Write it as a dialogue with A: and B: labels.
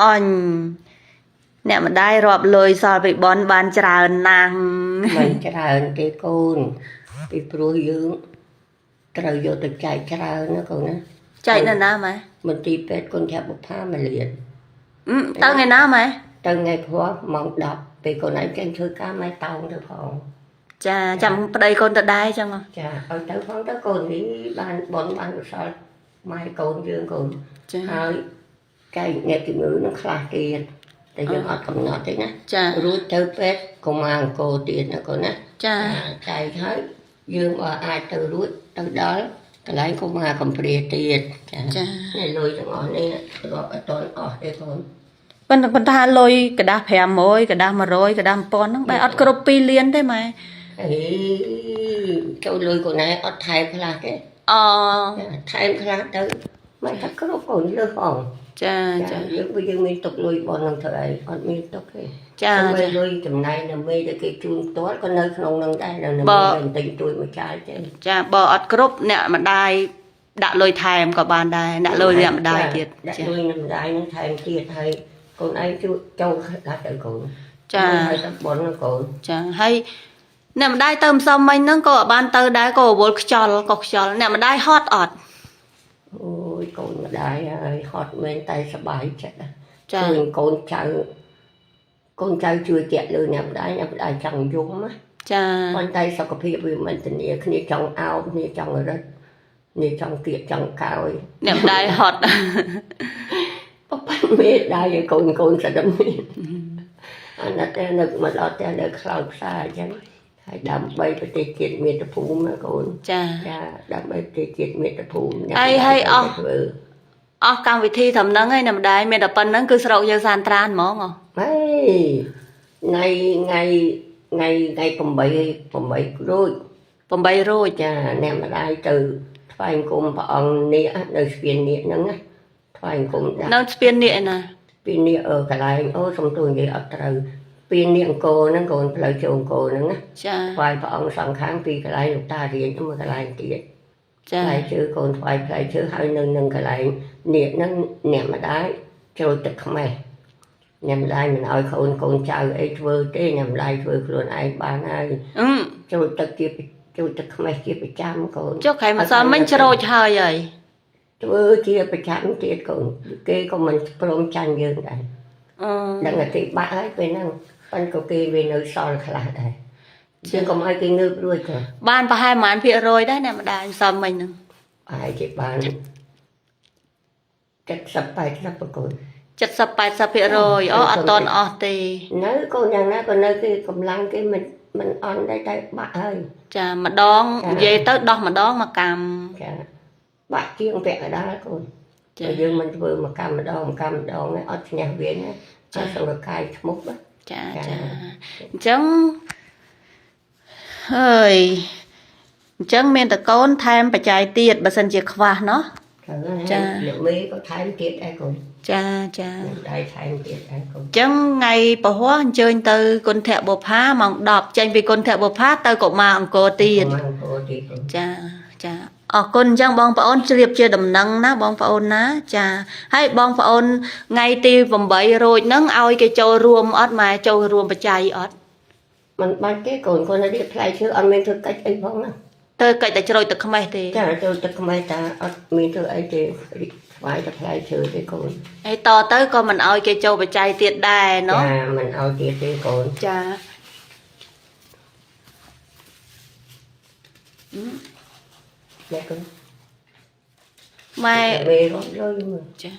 A: អញអ្នកម្ដាយរាប់លុយសល់ពីបនបានច្រើនណាស់
B: មិនច្រើនទេកូនពីព្រោះយើងត្រូវយកទៅចែកច្រើនណាកូនណា
A: ចែកនៅណាម៉ែ
B: មន្ទីរពេទ្យគុណធបុប្ផាមួយលាន
A: អឺទៅថ្ងៃណាម៉ែ
B: ទៅថ្ងៃព្រោះម៉ោង10ពេលកូនឯងចេញធ្វើការម៉ែតោងទៅផង
A: ចាចាំប្តីកូនទៅដែរចឹងហ៎
B: ចាឲ្យទៅផងទៅកូននេះបានបនបានកុសលម៉ែកូនយើងកូន
A: ចា
B: ហើយចែកអ្នកជំងឺនឹងខ្លះទៀតតែយើងអត់កំណត់ទេណា
A: ចា
B: រួចទៅពេទ្យកុមារអង្គរទៀតណាកូនណា
A: ចា
B: ចែកហើយយើងបើអាចទៅរួចទៅដល់កន្លែងកុមារកំព្រាទៀតចា
A: ចា
B: នេះលុយទាំងអស់នេះរាប់អត់ទាន់អស់ទេកូន
A: ប៉ុន្តែលុយกระดาษ500กระดาษ100กระดาษ1000ហ្នឹងបែរអត់គ្រប់2លានទេម៉ែ
B: អីចូលលុយកូនឯងអត់ថែមខ្លះទេ
A: អូ
B: ចាថែមខ្លះទៅមិនថាគ្រប់កូនលើសផង
A: ចា
B: ចា
A: ចា
B: យើងបើយើងមានទុកលុយបននឹងធ្វើអីអត់មានទុកទេ
A: ចា
B: តែ
A: ចា
B: លុយចំណាយនៅមេដែលគេជូនផ្ទាល់ក៏នៅក្នុងនឹងដែរនៅមេបន្តិចតួចមួយចាយទេ
A: ចាបើអត់គ្រប់អ្នកម្ដាយដាក់លុយថែមក៏បានដែរដាក់លុយអ្នកម្ដាយទៀត
B: ដាក់
A: ចា
B: លុយអ្នកម្ដាយនឹងថែមទៀតហើយកូនឯងជួយចូលខ្លះទៅកូន
A: ចា
B: ហើយទៅបននឹងកូន
A: ចាហើយអ្នកម្ដាយទៅម្សិលមិញហ្នឹងក៏អត់បានទៅដែរក៏រវល់ខ្យល់ក៏ខ្យល់អ្នកម្ដាយហត់អត់
B: អូយកូនម្ដាយហើយហត់មែនតែសប្បាយចិត្តណា
A: ចា
B: ជួយកូនចៅកូនចៅជួយជាក់លើអ្នកម្ដាយអ្នកម្ដាយចង់យំណា
A: ចា
B: ប៉ុន្តែសុខភាពវាមិនធានាគ្នាចង់អោបគ្នាចង់រឹតគ្នាចង់គៀកចង់កោយ
A: អ្នកម្ដាយហត់
B: បបាន់មេដៃឲ្យកូនកូនសឹមនេះអាណិតតែនឹកមកដល់តែនៅខ្លោចផ្សារអញ្ចឹងហើយដើម្បីប្រទេសជាតិមាតុភូមិណាកូន
A: ចា
B: ចាដើម្បីប្រទេសជាតិមាតុភូមិអ្នក
A: ហើយហើយអស់
B: ធ្វើ
A: អស់កម្មវិធីត្រឹមហ្នឹងហើយអ្នកម្ដាយមានតែប៉ុណ្្នឹងគឺស្រុកយើងសានត្រានហ្មងហ៎
B: ហើយថ្ងៃថ្ងៃថ្ងៃថ្ងៃ8 8រួច
A: 8រួច
B: ចាអ្នកម្ដាយទៅថ្វាយអង្គមព្រះអង្គនាគនៅស្ពាននាគហ្នឹងណាថ្វាយអង្គមដាក់
A: នៅស្ពាននេះឯណា
B: ពីនាគអឺកន្លែងអូសុំទូនិយាយអត់ត្រូវពីនាគអង្គរហ្នឹងកូនផ្លូវចូលអង្គរហ្នឹងណា
A: ចា
B: ថ្វាយព្រះអង្គសងខាងពីកន្លែងលោកតារៀនទៅមួយកន្លែងទៀត
A: ចា
B: ផ្លែឈើកូនថ្វាយផ្លែឈើហើយនៅនឹងកន្លែងនាគហ្នឹងអ្នកម្ដាយចូលទឹកខ្មេះអ្នកម្ដាយមិនឲ្យកូនកូនចៅអីធ្វើទេអ្នកម្ដាយធ្វើខ្លួនឯងបានហើយ
A: អឺ
B: ចូលទឹកជាចូលទឹកខ្មេះជាប្រចាំកូន
A: ចុះខែម្សិលមិញច្រូចហើយហើយ
B: ធ្វើជាប្រចាំទៀតកូនគេក៏មិនព្រមចាញ់យើងដែរ
A: អឺ
B: ដឹងតែគេបាក់ហើយពេលហ្នឹងប៉ុន្តែក៏គេវានៅសល់ខ្លះដែរជាងកុំឲ្យគេងើបរួចក៏
A: បានប្រហែលប៉ុន្មានភាគរយដែរអ្នកម្ដាយម្សិលមិញហ្នឹង
B: ប្រហែលជាបាន70 80ប្រកូន
A: 70 80%អូអត់តន់អស់ទេ
B: នៅកូនយ៉ាងណាក៏នៅគេកម្លាំងគេមិនមិនអន់ដែរតែបាក់ហើយ
A: ចាម្ដង
B: ចា
A: និយាយទៅដោះម្ដងមកកម្ម
B: ចាបាក់ជាងពាក់កណ្ដាលកូន
A: ចា
B: បើយើងមិនធ្វើមកកម្មម្ដងមកកម្មម្ដងឯងអត់ឈ្នះវាណា
A: ចា
B: អត់សុខកាយធ្មប់ណា
A: ចា
B: ចា
A: ចាអញ្ចឹងហើយអញ្ចឹងមានតកូនថែមបច្ច័យទៀតបើសិនជាខ្វះណោះ
B: ត្រូវហើយ
A: ចា
B: លោកមេក៏ថែមទៀតដែរកូន
A: ចាចា
B: លោកដៃថែមទៀតដែរកូន
A: អញ្ចឹងថ្ងៃពហុអញ្ជើញទៅគុណធបុប្ផាម៉ោង10ចេញពីគុណធបុប្ផាទៅកុមារអង្គរទៀត
B: មកកូនទៀតកូន
A: ចាចាអរគុណអញ្ចឹងបងប្អូនជ្រាបជាដំណឹងណាបងប្អូនណាចាហើយបងប្អូនថ្ងៃទី8រោចហ្នឹងឲ្យគេចូលរួមអត់ម៉ែចូលរួមបច្ច័យអត់
B: មិនបាច់ទេកូនកូនរៀបផ្លែឈើអត់មានធ្វើកិច្ចអីផងណា
A: ទៅកិច្ចតែជ្រោចទឹកខ្មេះទេ
B: ចាចូលទឹកខ្មែរតាអត់មានធ្វើអីទេរៀបថ្វាយតែផ្លែឈើទេកូន
A: ហើយតទៅក៏មិនឲ្យគេចូលបច្ច័យទៀតដែរណោះ
B: ចាមិនឲ្យទៀតទេកូន
A: ចា
B: ណែកូន
A: ម៉ែ
B: មេរត់លុយមើល
A: ចា